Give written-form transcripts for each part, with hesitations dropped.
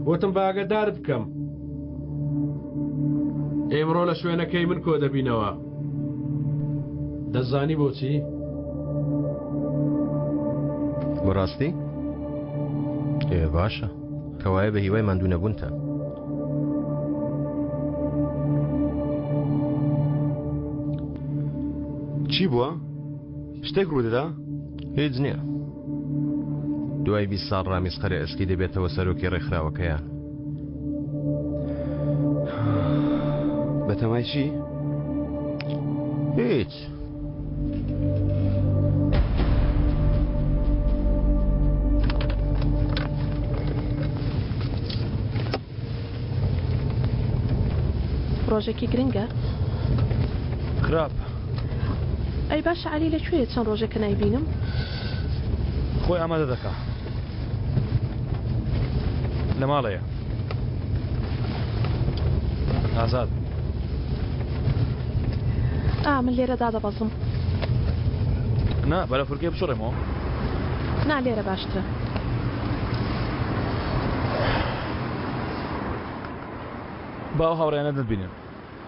وتم با ئاگادارت بکەم. ئێمڕۆ لە شوێنەکەی من کۆ دەبینەوە. دەزانی بۆچی؟ بەڕاستی؟ ئێ باشە. کەوایە بە هیوای ماندوو نەبوونتە. چی بووە؟ شتێک ڕوودەدا؟ هیچ نییە. دوای 20 ساڵ ڕامیز قەرە ئەسکی دەبێتەوە سەرۆکی ڕێکخراوەکەیان. بەتەمای چی؟ هیچ. ڕۆژێکی گرنگە؟ خراپ. ئەی باشە عەلی لە کوێیە چەند ڕۆژێکە نایبینم؟ خۆی ئامادە دەکا. لە ماڵەیە. ئازاد. ئا من لێرە دادەبەزم. نا بەرە فورکەی بسڕێمەوە. نا لێرە باشترە. با ئەو هاوڕێیانەت نەتبینن.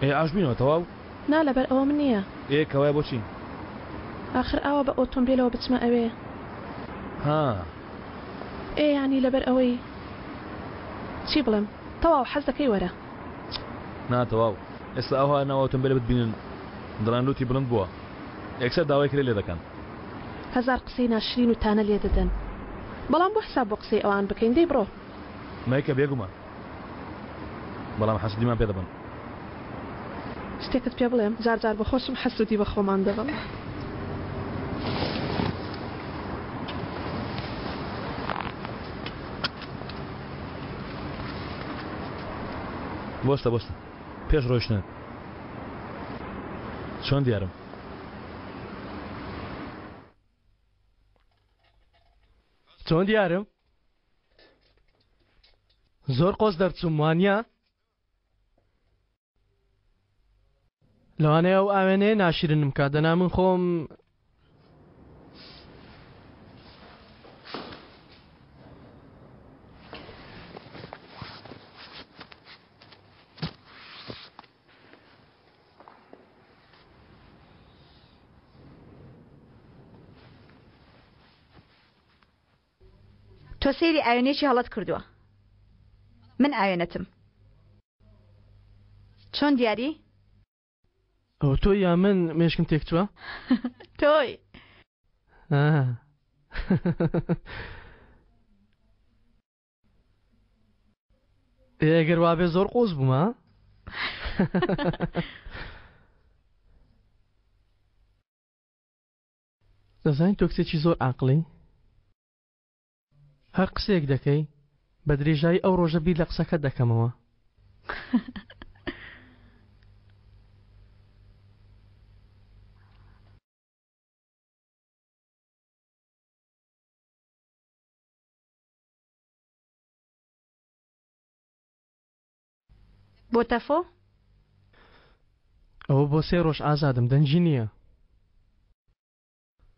ئێ ئاش بینەوە تەواو؟ نا لەبەر ئەوەم نییە. ئێ کەوایە بۆچی؟ ئاخر ئاوا بە ئۆتۆمبێلەوە بچمە ئەوێ. ها. ئێ یانی لەبەر ئەوەی چی بڵێم تەواو حەز دەکەی وەرە. نا تەواو ئێستا ئەوها ناو ئۆتۆمبێلە بتبینن دەڵێن لوتی بڵند بووە یەکسەر داوای کرێ لێ دەکەن. هەزار قسەی ناشرین و تانە لێ دەدەن بەڵام بۆ حساب بۆ قسەی ئەوان بکەین دەی بڕۆ. مەیکە بێگومان بەڵام حەسودیمان پێ دەبەن. شتێکت پێ بڵێم جار جار بە خۆشم حەسودی بە خۆمان دەبەم. بۆستە بۆستە پێش ڕۆیشتنت چۆن دیارم؟ چۆن دیارم؟ زۆر قۆز دەرچووم وانە؟ لەوانەیە ئەو ئاوێنەیە ناشرنم کا دەنا من خۆم تۆ سەیری ئاوێنەیەکی هەڵەت کردووە من ئاوێنەتم چۆن دیاری؟ ئەوە تۆی یا من مێشکم تێکچووە؟ تۆی. ئێ گەر وابێ زۆر قۆز بوومە دەزانی تۆ کچێکی زۆر عاقڵی هەر قسەیەک دەکەی بە درێژایی ئەو ڕۆژە بیر لە قسەکەت دەکەمەوە. بۆ تەفۆ؟ ئەوە بۆ سێ ڕۆژ ئازادم دەنگی نییە.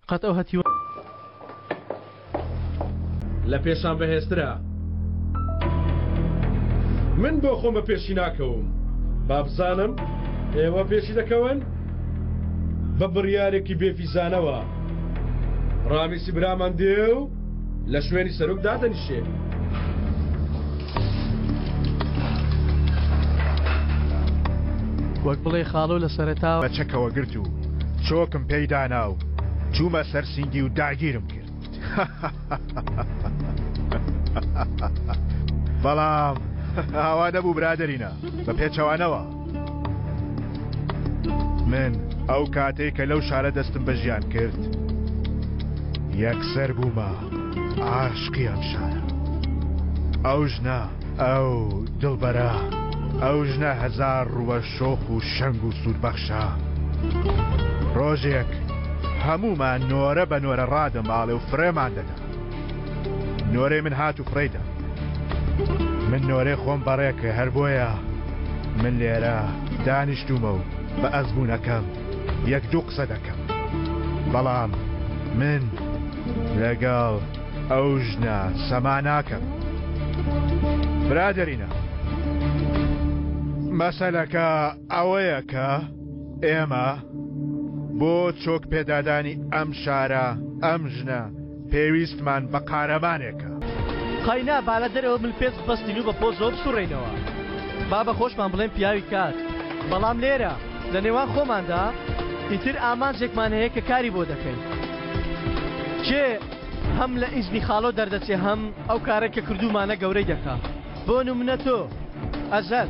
قەت ئەو هەتیوە. لە پێشان بەهێزترە. من بۆ خۆم بە پێشی ناکەوم. با بزانم ئێوە پێشی دەکەون؟ بە بڕیارێکی بێفیزانەوە ڕامیسی برامان دێ و لە شوێنی سەرۆک دادەنیشێ. وەک بڵێی خاڵۆ لە سەرەتاوە. بە چەکەوە گرت و چۆکم پێی دانا و چوومە سەر سینگی و داگیرم کرد. بەڵام ئاوا نەبوو برادەرینە، بە پێچەوانەوە. من ئەو کاتەی کە لەو شارە دەستم بە ژیان کرد یەکسەر بوومە عاشقی ئەم شارە. ئەو ژنە، ئەو دڵبەرە، ئەو ژنە هەزار ڕووە شۆخ و شەنگ و سوودبەخشە. ڕۆژێک هەموومان نۆرە بە نۆرە ڕادەماڵێ و فڕێمان دەدا. نۆرەی من هات و فڕێی دا. من نۆرەی خۆم بەڕێ کرد، هەر بۆیە من لێرە دانیشتوومە و بە ئەزموونەکەم یەک دوو قسە دەکەم. بەڵام من لەگەڵ ئەو ژنە سەما ناکەم. برادەرینە مەسەلەکە ئەوەیە کە ئێمە بۆ چۆک پێدادانی ئەم شارە ئەم ژنە پێویستمان بە قارەمانێکە. قەینا با لە دەرەوە ملپێچ ببەستین و بە پۆزەوە بسوڕێینەوە. با بە خۆشمان بڵێین پیاوی کار. بەڵام لێرە، لە نێوان خۆماندا، ئیتر ئامانجێکمان هەیە کە کاری بۆ دەکەین. کێ هەم لە ئیزنی خاڵۆ دەردەچێ هەم ئەو کارەی کە کردوومانە گەورەی دەکا. بۆ نمونە تۆ، ئەزەل،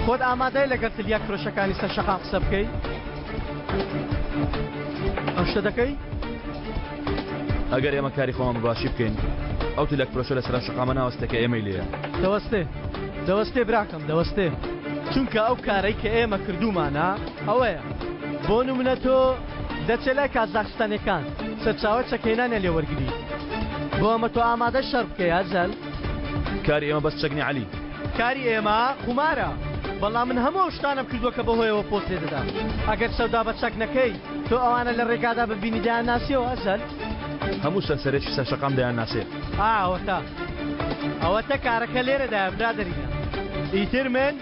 خۆت ئامادەی لەگەڵ تلیاک فرۆشەکانی سەر شەقام قسە بکەی؟ ئەو شتە دەکەی؟ ئەگەر ئێمە کاری خۆمان بە باشی بکەین، ئەو تلیاک فرۆشە لەسەر ئەم شەقامە ناوەستێ کە ئێمەی لێیە. دەوەستێ، دەوەستێ براکەم، دەوەستێ. چونکە ئەو کارەی کە ئێمە کردوومانە ئەوەیە. بۆ نمونە تۆ دەچێ لای کازاخستانیەکان سەرچاوەی چەکهێنانیان لێ وەرگری. بۆ ئەمە تۆ ئامادەی شەڕ بکەی ئەجەل؟ کاری ئێمە بەس چەک نیە عەلی. کاری ئێمە قومارە. بەڵام من هەموو ئەو شتانەم کردووە کە بەهۆیەوە پۆست لێ دەدەم. ئەگەر سەودا بە چەک نەکەی، تۆ ئەوانە لە ڕێگادا ببینی دەیانناسیەوە ئەجەل؟ هەموو سەرسەرێکی سەر شەقام دەیانناسێ. ئا ئەوەتا. ئەوەتە کارەکە لێرەدایە برادەرینە. ئیتر من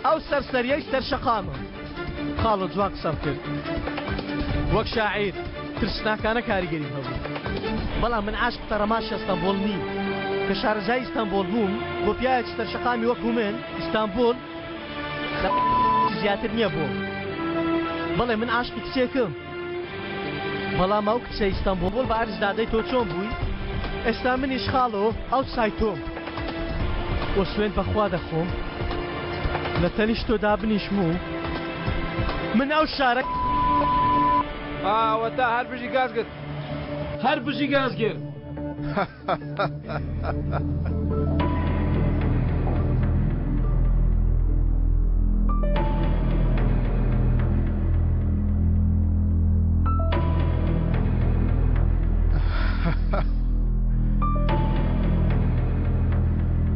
ئەو سەرسەریەی سەر شەقامم. خاڵۆ جوان قسەم کرد. وەک شاعیر ترسناکانە کاریگەریم هەبوو. بەڵام من عاشقی تەڕەماشی ئەستەنبوڵ نیم. کە شارەزای ئیستەنبوڵ بووم، بۆ پیاوێکی سەر شەقامی وەکو من، ئیستانبوڵ لە زیاتر نییە بۆم. بەڵێ من عاشقی کچێکم. بەڵام ئەو کچە ئیستەنبوڵ بە عەرز دادەی تۆ چۆن بووی؟ ئێستا منیش خاڵۆ ئەو سای تۆم. وە سوێند بەخوا دەخۆم لە تەنیشت تۆ دابنیشم و من ئەو شارە. ئەوەتا هەر بژی گازگر. هەر بژی گازگر.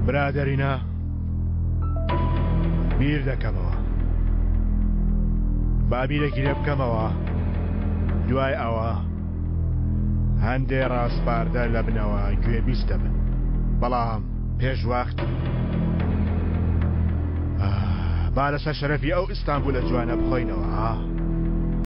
برادەرینە بیر دەکەمەوە با بیرێکی لێ بکەمەوە دوای ئەوە هەندێ ڕاسپاردە لە بنەوە گوێبیست دەبن بەڵام پێش وەخت با لەسەر شەرەفی ئەو ئیستانبولە جوانە بخۆینەوە.